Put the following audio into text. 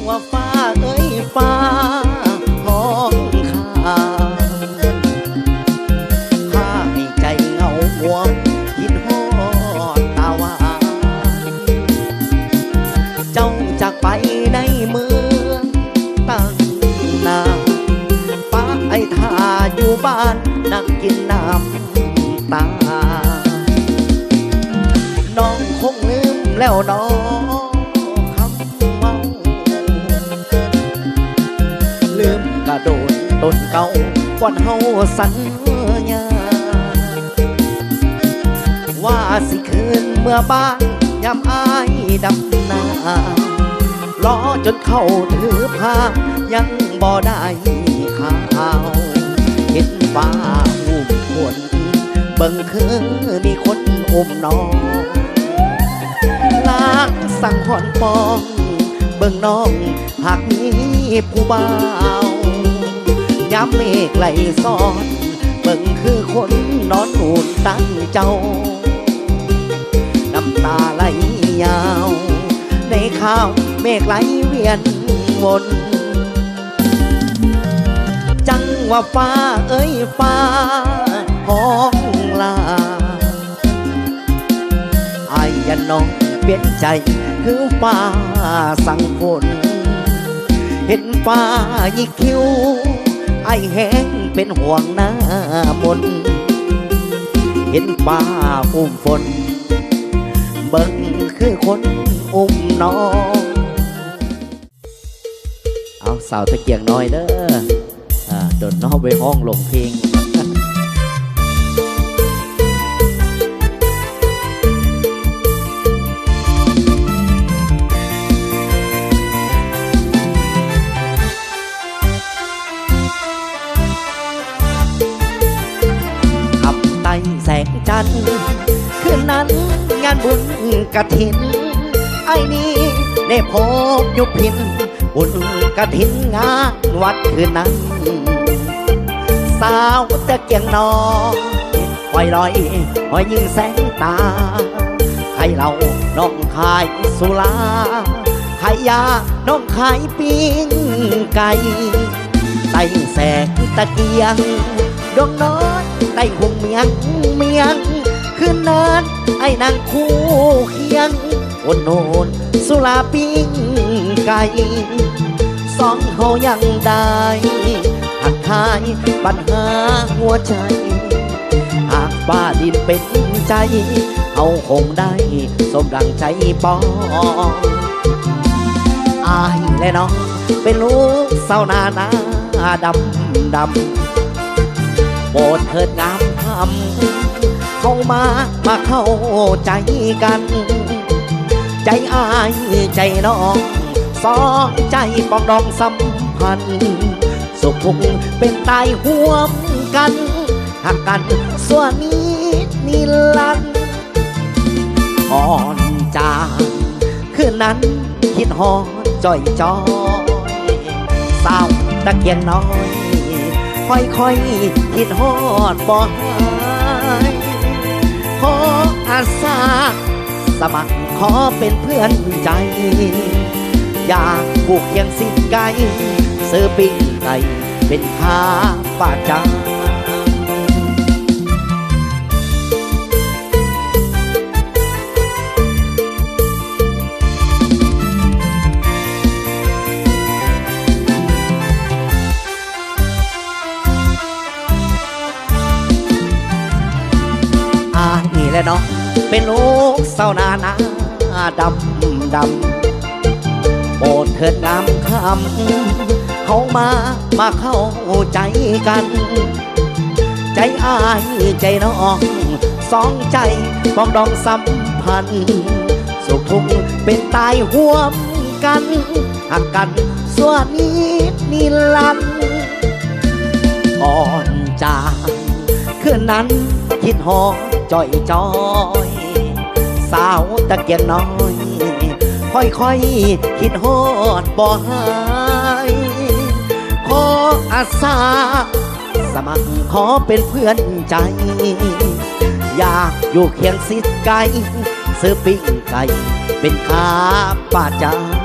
ວ່າຟ້າເອີຍຟ້າຮ້ອງຂ້າ ພາໃຫ້ໃຈເຫງົາຫວງ ຄິດຮອດຕາຫວານ ເຈົ້າຈາກໄປໃນເມືອງຕັ້ງນານ ປະອ້າຍທ່າຢູ່ບ້ານນັ່ງກິນນ້ຳຕາ ນ້ອງຄົງລືມແລ້ວເນາະ ຄຳເວົ້າ ລືມກະໂດນຕົ້ນເກົ່າ ກ່ອນເຮົາສັນຍາ ວ່າຊິຄືນເມືອບ້ານ ຍາມອ້າຍດຳນາ ລໍຈົນເຂົ້າຖືພາ ຍັງບໍ່ໄດ້ຂ່າວ ເຫັນຟ້າອຸ້ມຝົນ ເບິ່ງຄືມີຄົນອຸ້ມນ້ອງ ລາງສັງຫອນປອງ ເບິ່ງນ້ອງຫາກມີຜູ້ບ່າວ ຍາມເມກໄຫຼຊ້ອນ ເບິ່ງຄືຄົນນອນອູນຕັ້ງເຈົ້າ ນ້ຳຕາໄຫຼຍາວ ໃນຄາວເມກໄຫຼວຽນວົນ ຈັ່ງວ່າຟ້າເອີຍຟ້າຮ້ອງລາ ອ້າຍຢ້ານນ້ອງປ່ຽນໃຈຄືຟ້າສັ່ງຝົນ ເຫັນຟ້າຍິກຄິ້ວ ອ້າຍແຮງເປັນຫ່ວງໜ້າມົນ ເຫັນຟ້າອຸ້ມຝົນ ເບິ່ງຄືຄົນອຸ້ມນ້ອງ. ເອົາ ສາວຕະກຽງນ້ອຍເດີ ອ່າ ດົນເນາະ ໄວ້ຮ້ອງລົງເພງ ອັບໃຕ້ແສງຈັນ ຄືນນັ້ນງານບຸນກະຖິນ ອ້າຍນີ້ໄດ້ພົບຢູ່ພິນ ບຸນກະຖິນງານວັດຄືນນັ້ນ ສາວຕະກຽງນ້ອຍ ໄຟລອຍ ຮອຍຍິງແສງຕາ ຂາຍເຫຼົ້າ ນ້ອງຂາຍສຸລາ ຂາຍຢາ ນ້ອງຂາຍປີ້ງໄກ່ ໃຕ້ແສງຕະກຽງ ດວງນ້ອຍໃຕ້ຫຸ່ມມຽງມຽງ ຄືນນັ້ນອ້າຍນັ່ງຄູ່ຄຽງ ອົດໜູນສຸລາປີ້ງໄກ່ ສອງເຮົາຍັງໄດ້ທັກທາຍບັນຫາຫົວໃຈ ຫາກຟ້າດິນເປັນໃຈ ເຮົາຄົງໄດ້ສົມດັ່ງໃຈປອງ ອ້າຍ ແລະ ນ້ອງ ເປັນລູກຊາວນາໜ້າດຳດຳ ໂປດເທີດງາມຄຳ ເຂົ້າມາ ມາເຂົ້າໃຈກັນ ໃຈອ້າຍໃຈນ້ອງ ສອງໃຈປອງດອງສຳພັນ ສຸກທຸກເປັນຕາຍຮ່ວມກັນ ຮັກກັນຊົ່ວນິດນິລັນ ອ່ອນຈາງ ຄືນນັ້ນຄິດຮອດຈ່ອຍຈ່ອຍ ສາວຕະກຽງນ້ອຍ ຄ່ອຍໆຄິດຮອດບໍ່ຫາຍ ຂໍອາສາສະໝັກ ຂໍເປັນເພື່ອນໃຈ ຢາກຄູ່ຄຽງຊິດໄກ່ ຊື້ປີ້ງໄກ່ເປັນຄ່າປະຈຳ. ອ້າຍແລະນ້ອງ ເປັນລູກຊາວນາໜ້າດຳດຳ ໂປດເທີດງາມຄຳ ເຮົາມາ ມາເຂົ້າໃຈກັນ ໃຈອ້າຍໃຈນ້ອງ ສອງໃຈປອງດອງສຳພັນ ສຸກທຸກເປັນຕາຍຮ່ວມກັນ ຮັກກັນຊົ່ວນິດນິລັນ ກ່ອນຈາກ ຄືນນັ້ນຄິດຮອດຈ່ອຍຈ່ອຍ ສາວຕະກຽງນ້ອຍ ຄ່ອຍໆຄິດຮອດບໍ່ຫາຍ ຂໍອາສາສະໝັກ ຂໍເປັນເພື່ອນໃຈ ຢາກຢູ່ຄຽງຊິດໄກ່ ຊື້ປີ້ງໄກ່ເປັນຄ່າປະຈຳ.